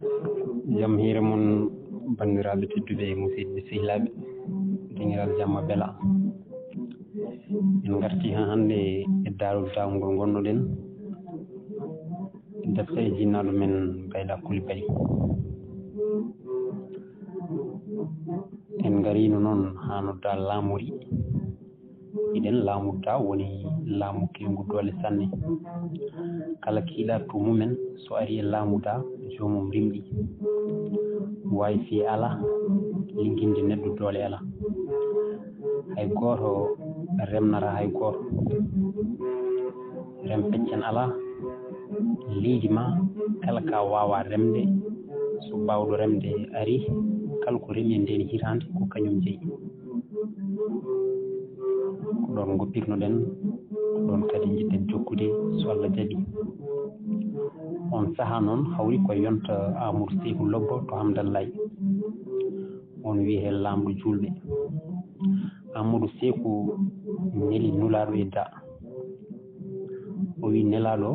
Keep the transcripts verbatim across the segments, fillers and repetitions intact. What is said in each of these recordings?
Jam hiire mon, banndiraaɓe tedduɓe e musidɓe sehilaaɓe, dengiral jamma bela. En ngarti haa hannde e daarol daawngol ngonnoɗen, defte e jinnaaɗo men Bayda Kulibali. En ngariino noon haa nodda laamori. Iɗen laamuda woni laamu kewngu doole sanne. Kala kiiɗa to mumen so ari e laamuda, joomum rimɗi. Waawi fii alaa, ligginde neɗɗo doole alaa. Hay gooto remnata hay gooto. Rem peccen alaa. Leydi ma, kala ka waawa remde, so baawɗo remde ari, kala ko remi e ndeen hitaande ko kañum jeyi. Ko ɗoon ngoppirnoɗen, ko ɗoon kadi njiɗɗen jokkude so Allah jaɓi. On sahaa noon hawri ko e yonta Amadou Seeku Lobbo to Hamdallaay. On wiyetee laamɗo juulɓe. Amadou Seeku neli nulaaɗo e da. O wi nelaaɗo,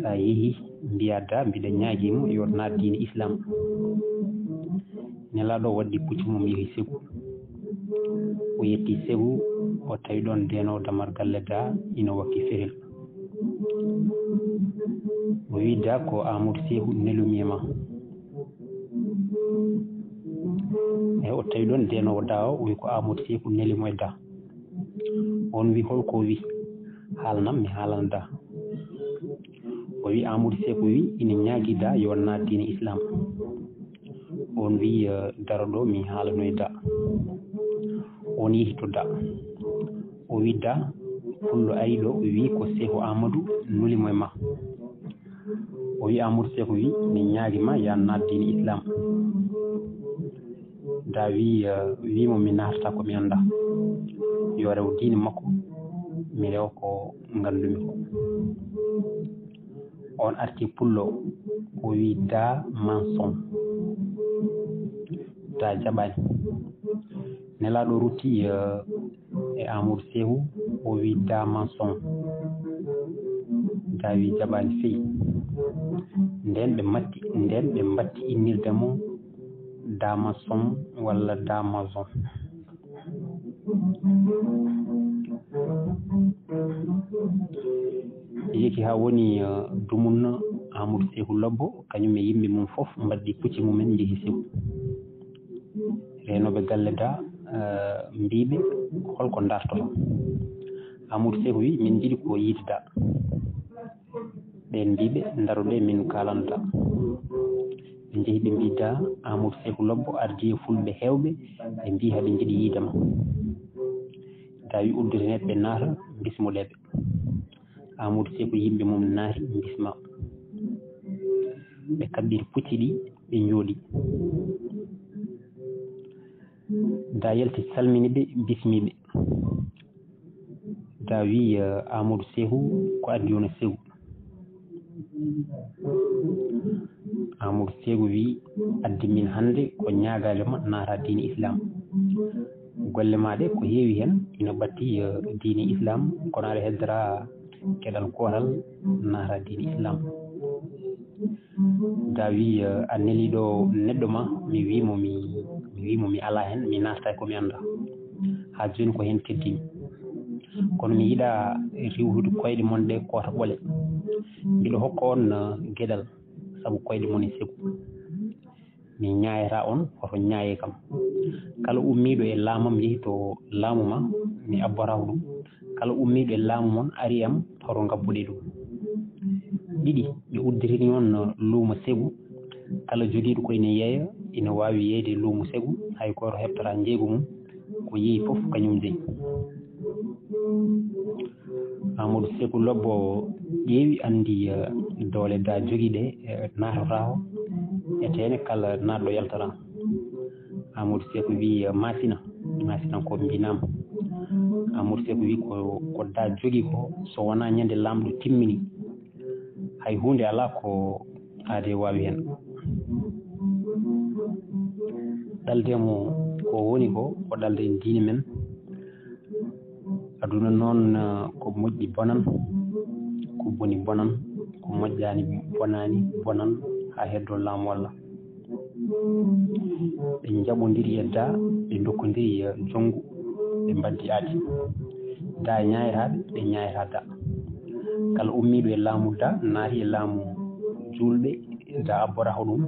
so a yehi, mbiya da mbiɗa ñaagii mo yo naat diine Islam. Nelaaɗo waddi puccu mum yehi Segu. O yetti Segu, o tawi ɗoon deenoowo dammal galle da ina wakki ferel. O wi da ko Amadou Seeku nelumi e ma. E o tawi ɗoon deenoowo da o, o wi ko Amadou Seeku neli mo e da. On wi hol ko wi? Haalnam mi haalana da. O wi Amadou Seeku wi ina ñaagi da yo naat diine Islam. On wi, eh, daro ɗo mi haalanoy da. On yehi to da. O wi da, pullo ari ɗo wi ko Seeku Amadou nuli mo e ma. O wi Amadou Seeku wi mi ñaagi ma ya naat diine Islam. Da wi, eh, wi mo mi naatata ko mi annda. Yo rew diine makko, mi rew ko nganndumi ko. On arti pullo, o wi da manson. Da jaɓaani. Nelaaɗo rutti, eh, e Amadou Seeku, o wi da manson. Da wi jaɓaani fey. Nden ɓe matti, nden ɓe mbatti innirde mo da manson walla da manson. Yehi haa woni, eh, dumunna Amadou Seeku Lobbo, kañum e yimɓe mum fof mbaddi pucci mumen njehi Segu. Reenooɓe galle da, eh, mbiiɓe holko dartoto. Amadou Seeku wi min njiɗi ko yiide da. Ɓeen mbiiɓe daroɗe min kaalanta. Ɓe njehi ɓe mbii da Amadou Seeku Lobbo ardi e fulɓe heewɓe, ɓe mbii haɓe njiɗi yiide ma. Da wi udditanee ɓe naata bismuɗee ɓe. Amadou Seeku yimɓe mum naati bisma. Ɓe kaɓɓiri pucci ɗi ɓe njooɗi. Da yalti salmini ɓe bismi ɓe. Da wi, eh, Amadou Seeku ko addi on e Segu. Amadou Seeku wi addi min hannde ko ñaagaade ma naata diine Islam. Golle ma ɗe ko heewi heen ina ɓatti, eh, diine Islam, kono aɗa heddora geɗal gootal naata diine Islam. Da wi, eh, a neli ɗo neɗɗo ma, mi wi mo mi, mi wi mo mi alaa heen, mi naatata ko mi annda. Haa jooni ko heen keddimi. Kono mi yiɗa riiwtude koyɗe mon ɗe koota ɓole. Mbiɗo hokka on, eh, geɗal sabu koyɗe mon e Segu. Mi ñaayata on, hoto ñaaye kam. Kala ummiiɗo e laamam yehi to laamu ma, mi abbora ko ɗum. Kala ummiiɗo e laamu mon ari am, hoto ngabbuɗe ɗum. Ɗiɗi, ɓe udditini on luumo Segu. Kala jogiiɗo ko ina yeeya, ina waawi yeeyde luumo Segu, hay gooto heɓtata njeeygu mum, ko yeeyi fof kañum jeyi. Amadou Seeku Lobbo ƴeewi, anndi, eh, doole da jogi ɗe, eh, naatotaako, e teene kala naatɗo yaltata. Amadou Seeku wi, eh, Masina, Masina ko mbinam. Amadou Seeku wi ko, ko da jogi ko, so wonaa ñande laamɗo timmini, hay huunde alaa ko aade waawi heen. Ɗalde mo ko woni ko, ko ɗalde en diine men. Aduna noon, eh, ko moƴƴi bonan, ko boni bonan. ko moƴƴaani, bonaani, bonan haa heddoo laamu walla. Ɓe njaɓondiri e daa, ɓe ndokkondiri e jonngu, ɓe mbaddi aadi. Daa e ñaayiraaɓe, ɓe ñaayira daa. Kala ummiiɗo e laamu daa, naati e laamu juulɓe, daa abboraako ɗum.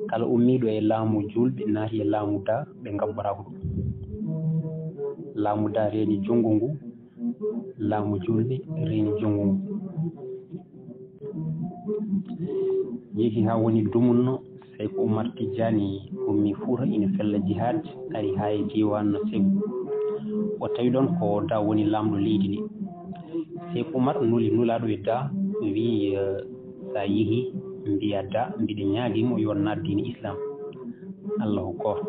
Kala ummiiɗo e laamu juulɓe, naati e laamu daa, ɓe ngabboraako ɗum. Laamu daa reeni jonngu ngu, laamu juulɓe reeni jonngu ngu. Yehi haa woni dumunno, Seyku Umar Tijjaani ummi Fuuta ina fella jihaad, ari haa e diiwaan no Segu. O tawi ɗoon ko daa woni laamɗo leydi ndi. Seyku Umar nuli nulaaɗo e daa, o wiyi, eh, so a yehi, mbiya daa, mbiɗa ñaagii mo yo naat diine Islaam. Allah ko gooto.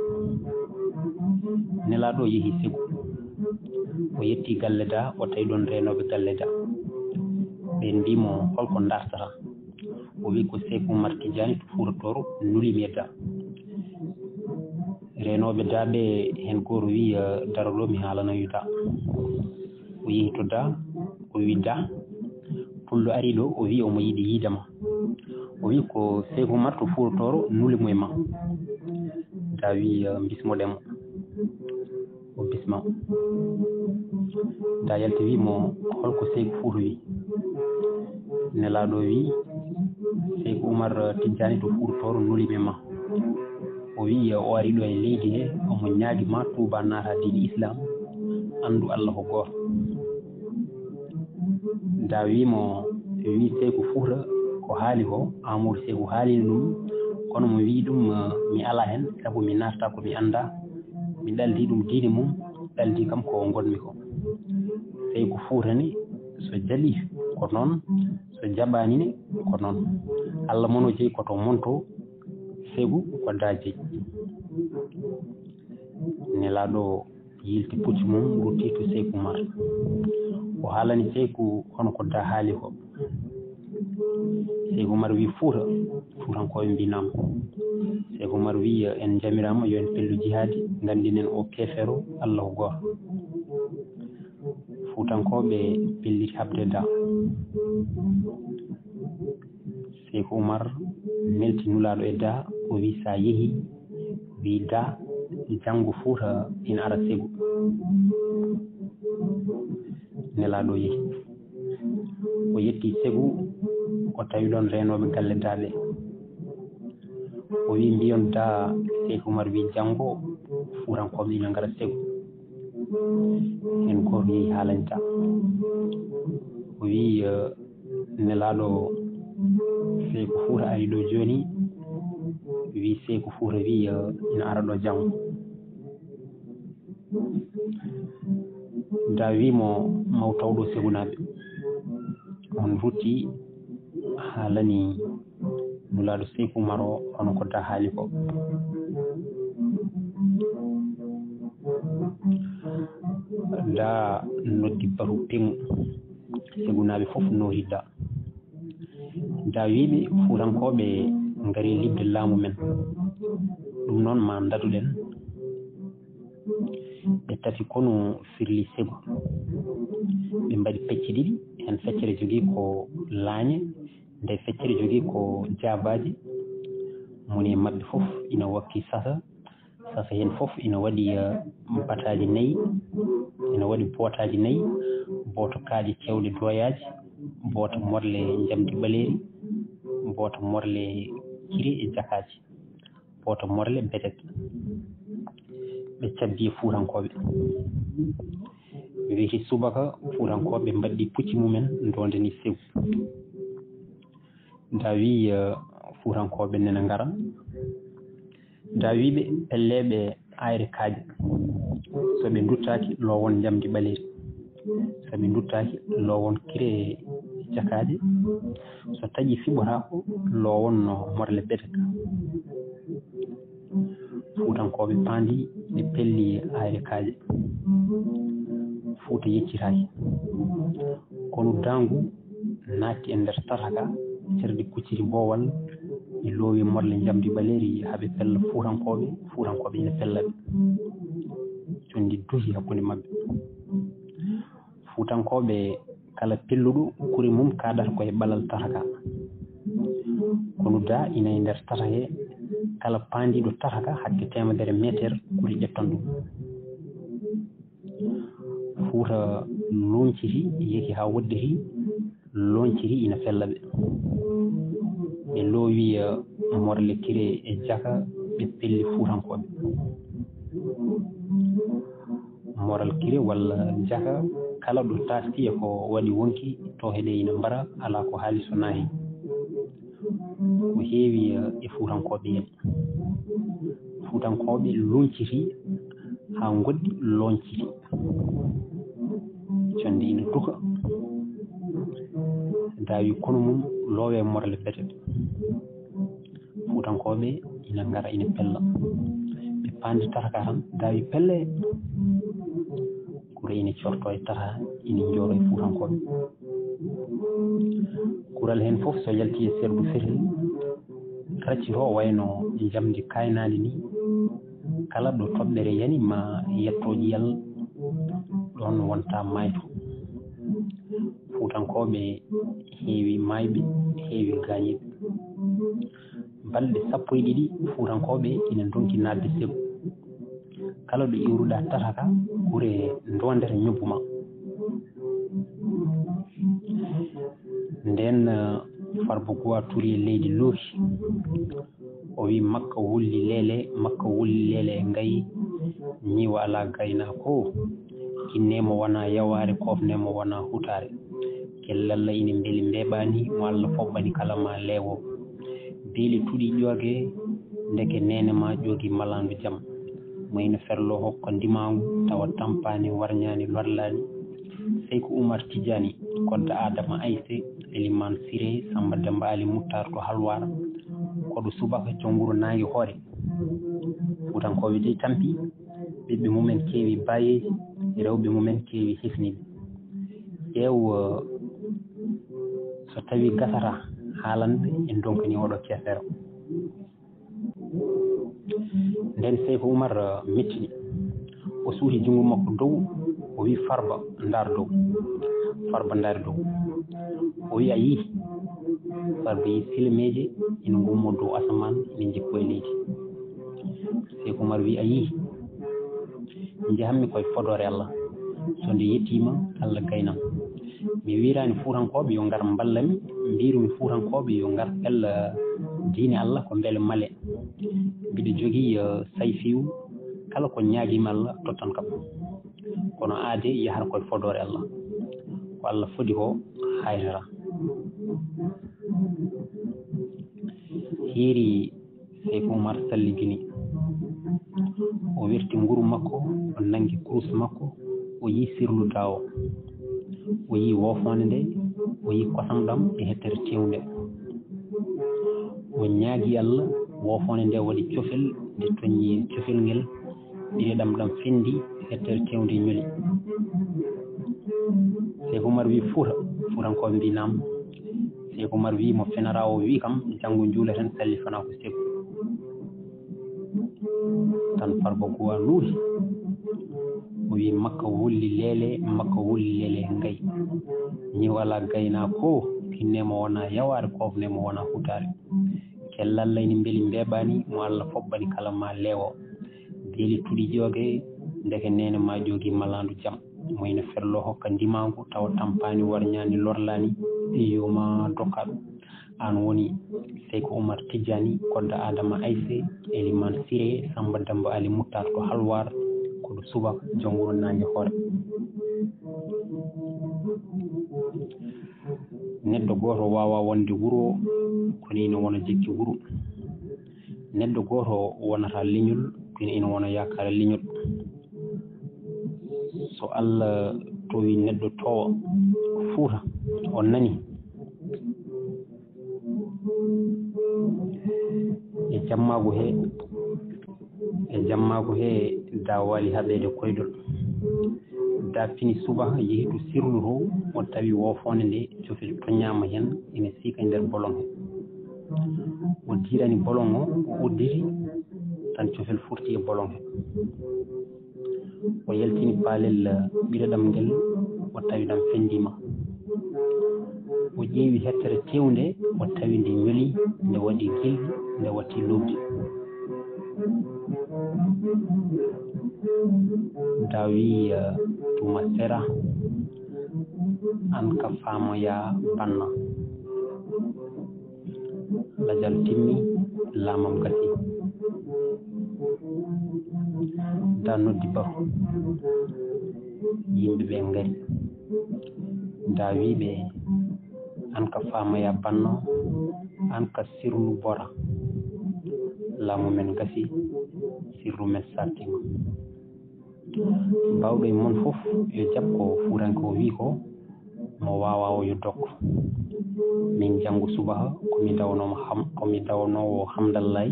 Nelaaɗo yehi Segu. O yetti galle daa, o tawi ɗoon reenooɓe galle daa. Ɓe mbii mo, "Hol ko ndartata?" O wii, "Ko Seyku Umar Tijjaani to Fuuta Tooro nuli mi e daa." Reenooɓe daa ɓe, heen gooto wii, "Eh, daro ɗo, mi haalana yo daa." O yehi to daa, o wii, "Daa, pullo arii ɗo, o wii omo yiɗi yiide ma." O wii, "Ko Seyku Umar to Fuuta Tooro nuli mo e ma." Daa wii, "Eh, mbismoɗen mo." O bisma. Daa yalti wii mo, "Hol ko Seyku Fuuta wii?" Nelaaɗo wii, "Seyku Umar Tijjaani to Fuuta Tooro nuli mi e ma. O wii o ari ɗo e leydi he, omo ñaagi ma tuuba naata diine Islaam, anndu Allah ko gooto." Daa wii mo, wii Seyku Fuuta ko haali ko, Aamadu Seyku haalini ɗum, kono mo wii ɗum, eh, mi alaa heen, sabu mi naatata ko mi anndaa. Mi ɗaldii ɗum diine mum, ɗaldii kam ko ngonmi ko. Seyku Fuuta ni, so jaɓii ko noon, so jaɓaani ni ko noon. Allah mon o jeyi ko to mon to, Seyku ko daa jeyi. Nelaaɗo yilti pucci mum, rutti to Seyku Umar. O haalani Seyku hono ko daa haali ko. Seyku Umar wii, "Fuuta?" Fuutankooɓe mbii, "Naam." Seyku Umar wii, "En njamiraama, yo en pellu jihaadi, nganndinen o keefeero, Allah ko gooto." Fuutankooɓe pelliti haɓde daa. Seyku Umar nelti nulaaɗo e daa, o wii, "So a yehii, wii daa, janngo Fuuta ina ara Segu." Nelaaɗo yehi. O yetti Segu, o tawi ɗoon reenooɓe galle daa ɓe. O wii, "Mbiyon daa." Seyku Umar wii, "Janngo, Fuutankooɓe ina ngara Segu." Heen gooto yehi haalani daa. O wii, eh, Nelaaɗo, Seyku Fuuta ari ɗo jooni, wii Seyku Fuuta wii, eh, ina ara ɗo janngo. Daa wii mo, "Maw taw ɗo Segunaaɓe." On rutti haalani nulaaɗo Seyku Umar o hono ko daa haali ko. Daa noddi batu peŋu. Segunaaɓe fof nooti daa. Daa wii ɓe, "Fuutankooɓe ngari liɓde laamu men. Ɗum noon ma ndaɗuɗen." Ɓe tati konu firli Segu. Ɓe mbaɗi pecce ɗiɗi, heen feccere jogii ko laañe, nde feccere jogii ko jaabaaji. Moni e maɓɓe fof ina wakki sasa. Sasa heen fof ina waɗi, eh, bataaji nayi, ina waɗi bootaaji nayi, booto kaaƴe cewɗe doyaaji, booto morle njamndi ɓaleeri, booto morle kire e jakaaji, booto morle betet. Ɓe cabbi e Fuutankooɓe. Ɓe wiyete subaka, Fuutankooɓe mbaɗɗi pucci mumen, ndoondani Segu. Daa wii, eh, Fuutankooɓe nena ngara. Daa wii ɓe, "Pelleeɓe ayre kaaƴe. So ɓe nduttaaki, loowon njamndi ɓaleeri. So ɓe nduttaaki, loowon kire jakaaje. So taƴi fiɓotaako, loowon no morle beteka." Fuutankooɓe paandi, ɓe pelli ayre kaaƴe. Fuuta yeccitaaki. Konu daangu naatti e nder tataka, cerdi kucciti boowal, ɓe loowi morle njamndi ɓaleeri haa ɓe pella Fuutankooɓe, Fuutankooɓe ina pella ɓe. Conndi duhi hakkunde maɓɓe. Fuutankooɓe Kala pelluɗo kuri mum kaadata ko e ɓalal tata ka. Konu da ina e nder tata he, kala paandiiɗo tata ka hakke teemedere meeter kuri ƴettan ɗum. Fuuta luuñciti, yeki haa woɗɗiti, luuñciti ina fella ɓe. Ɓe loowi, eh, morle kire e jaka, ɓe pelli Fuutankooɓe. Moral kire walla jaka kala ɗo taaski e ko waɗi wonki, toohe ɗe ina mbara, alaa ko haali so naahi. Ko heewi, eh, e Fuutankooɓe en. Fuutankooɓe luuñciti haa ngoɗɗi looñciti. Connde ina duka. Daawi konu mum loowe morle bete. Fuutankooɓe ina ngara ina pella. Ɓe paandi tata ka tan, daawi pelle. Kure ina corto e tata, ina njooro e Fuutankooɓe. Kural heen fof so yalti e serdu fetel, racci to wayno njamndi kaynaandi ni, kala ɗo toɓɓere yani ma yetto ƴiyal, ɗoon wonta maayto. Fuutankooɓe heewi maayɓe, heewi gaañiiɓe. Balɗe sappo e ɗiɗi, Fuutankooɓe ina ndonki naatde Segu. Kala ɗo iwruɗaa tata ka, kure ndoondere ñobbu ma. Ndeen, eh, Farba Guwa turi e leydi looki. O wi: "Makka wulli leele, makka wulli leele e ngayi, ñiiwa alaa gaynaako. Kinne mo wona yawaare, koofne mo wona hutaare. Kel Alla ina mbeli mbeeɓaani, mo Alla foɓɓani kala ma leewo. Beeli tuɗi ƴooge, ndeke neene ma ƴoogi malaandu jam. Mo ina ferlo hokka ndimaangu, tawa tampaani, warñaani, lorlaani." Seyku Umar Tijjaani, Kodda Adama Ayse, Elimaan Siree, Sammba Demmba Ali Muttaar to Halwaar, Koɗo Subaka, Jom Wuro Naange Hoore. Fuutankooɓe dey tampi, ɓiɓɓe mumen keewi baayeeji, rewɓe mumen keewi hisniiɓe. Ƴeew, eh, so tawii gasata haalanɓe en ndonkanii oɗo keefeero. Ndeen Seyku Umar, eh, mettini. O suuti junngo makko dow, o wi: "Farba, ndaar dow. Farba, ndaar dow." O wi: "A yii?" Farba yii silameeje ina ngummoo dow asamaan, ina njippo e leydi. Seyku Umar wi: "A yii? Njahammi ko e fodoore Alla. So nde yettiima, Alla gaynam. Mi wiraani Fuutankooɓe yo ngar mballa mi, mbiirumi Fuutankooɓe yo ngar pella diine Alla ko mbele male. Mbiɗo jogii, eh, sayfiyu, kala ko ñaagiimi Alla tottan kam. Kono aade yahata ko e fodoore Alla. Ko Alla fodi ko, haytata." Hiiri Seyku Umar salligini. O werti nguru makko, o nanngi kurus makko, o yii sirlu daawo. O yii woofoonde nde, o yii kosam ɗam e hettere teewnde. O ñaagi Alla, woofoonde nde waɗi cofel, nde toñi cofel ngel, ɓireɗam ɗam fendi, hettere teewnde ñoli. Seyku Umar wi: "Fuuta." Fuutankooɓe mbi: "Naam." Seyku Umar wi: "Mo fenata o wi kam, janngo njuuleten, salli fana ko Seyku." Tan Farba Guwa luuti. O wi: "Makka wulli leele, makka wulli leele ngayi. Ñiiwa alaa gaynaako, pinne mo wona yawaare, koofne mo wona hutaare. Kel Alla ina mbeli mbeeɓaani, mo Alla foɓɓani kala ma leewo. Beeli tuɗi ƴooge, ndeke neene ma ƴoogi malaandu jam. Mo ina ferlo hokka ndimaangu, tawa tampaani, warñaani, lorlaani, iyo ma dokka ɗum. Aan woni Seyku Umar Tijjaani, Kodda Adama Ayse, Elimaan Siree, Sammba Demmba Ali Muttaar to Halwaar, Koɗo Subaka, Jom Wuro Naange Hoore." Neɗɗo gooto waawaa wonde wuro, kono ina wona jikki wuro. Neɗɗo gooto wonata leñol, kono ina wona yaakaare leñol. So Alla towi neɗɗo toowa Fuuta, on nani? E jammaagu he, e jammaagu he, da waali haɓeede koyɗol. Da fini subaka, yehi to sirlu to, o tawi woofoonde nde, cofel toñaama heen, ina siika e nder bolon he. O diiɗani bolon o, o udditi, tan cofel furti e bolon he. O yaltini paalel ɓireɗam ngel, o tawi ɗam fendiima. Ƴeewi hettere teewnde, o tawi nde ñoli, nde waɗi gilɗi, nde watti lobdi. Da wi, eh, tuma sera, an ka faama ya banna. Lajal timmi, laamam gasi. Da noddi baro. Yimɓe ɓe ngari. Da wi ɓe, an ka faama ya banno, an ka sirlu bora. Laamu men gasi, sirlu men sartima. Bawɗo e mon fof yo jaɓ ko fuuranke o wi ko, mo waawa o yo dok. Min janngo subaha ko mi dawnoomo ham-, ko mi dawnoowo Hamdallaay,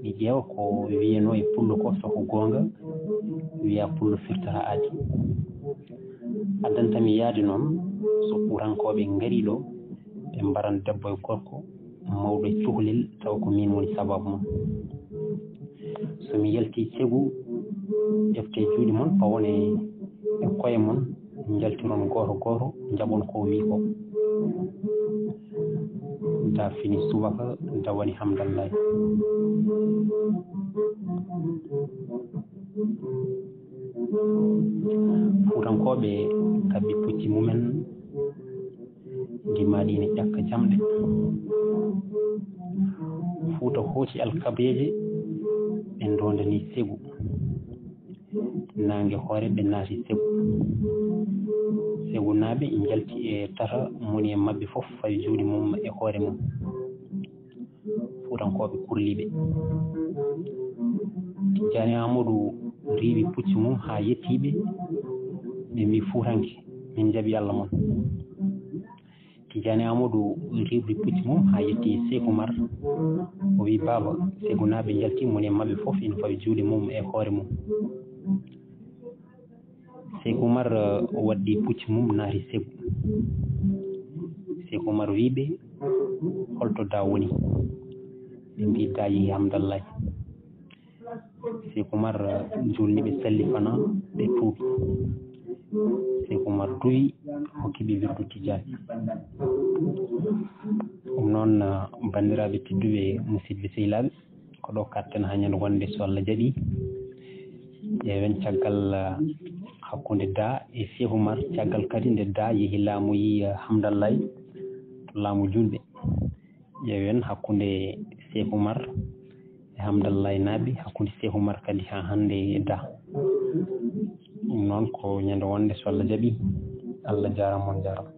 mi ƴeewa ko wiyanoo e pullo ko, so ko goonga, wiya pullo firtata aadi. Addanta mi yaade noon, so fuutankooɓe ngarii ɗo, ɓe mbaran debbo e gorko, mawɗo e cukalel, taw ko miin woni sababu mum. So mi yaltii cegu, ƴeftee juuɗe mon, pawon e, e koye mon, njaltiron gooto gooto, njaɓon ko o wii ko. Da fini subaka, da woni Hamdallaay. Fuutankooɓe kaɓɓi pucci mumen, ndimaaɗi ene ƴakka jamɗe. Fuuta hooci alkabeeje, ɓe ndoondani segu. Naange hoore, ɓe naati segu. Segunaaɓe njalti e tata, moni e maɓɓe fof fawi juuɗe mum e hoore mum. Fuutankooɓe kurliiɓe. Tijjaani Aamadu riiwi pucci mum haa yettii ɓe, ɓe mbii, "Fuutanke, min njaɓi Alla mon." Tijjaani Aamadu riiwi pucci mum haa yettii Seek Umar. O wii, "Baaba, segunaaɓe njalti, moni e maɓɓe fof ina fawi juuɗe mum e hoore mum." Seek Umar, eh, waddi pucci mum, naati segu. Seek Umar wii ɓe, "Holto da woni?" Ɓe mbii, "Da yehi Hamdallaay." Seek Umar, eh, juulni ɓe, sallifana ɓe, tuubi. Seek Umar duwi, hokki ɓe wirdu Tijjaani. Ɗum noon, eh, banndiraaɓe tedduɓe, musidɓe sehilaaɓe, ko ɗo katten haa ñande wonde, so Allah jaɓi. Ƴeewen caggal, ah, hakkunde Da e Seek Umar, caggal kadi nde Da yehi laamoyi, ah, Hamdallaay to laamu juulɓe. Ƴeewen hakkunde Seek Umar e Hamdallaay naaɓe, hakkunde Seek Umar kadi haa hannde e Da. Ɗum noon ko ñande wonde, so Allah jaɓi. Allah jaaraama, on jaaraama.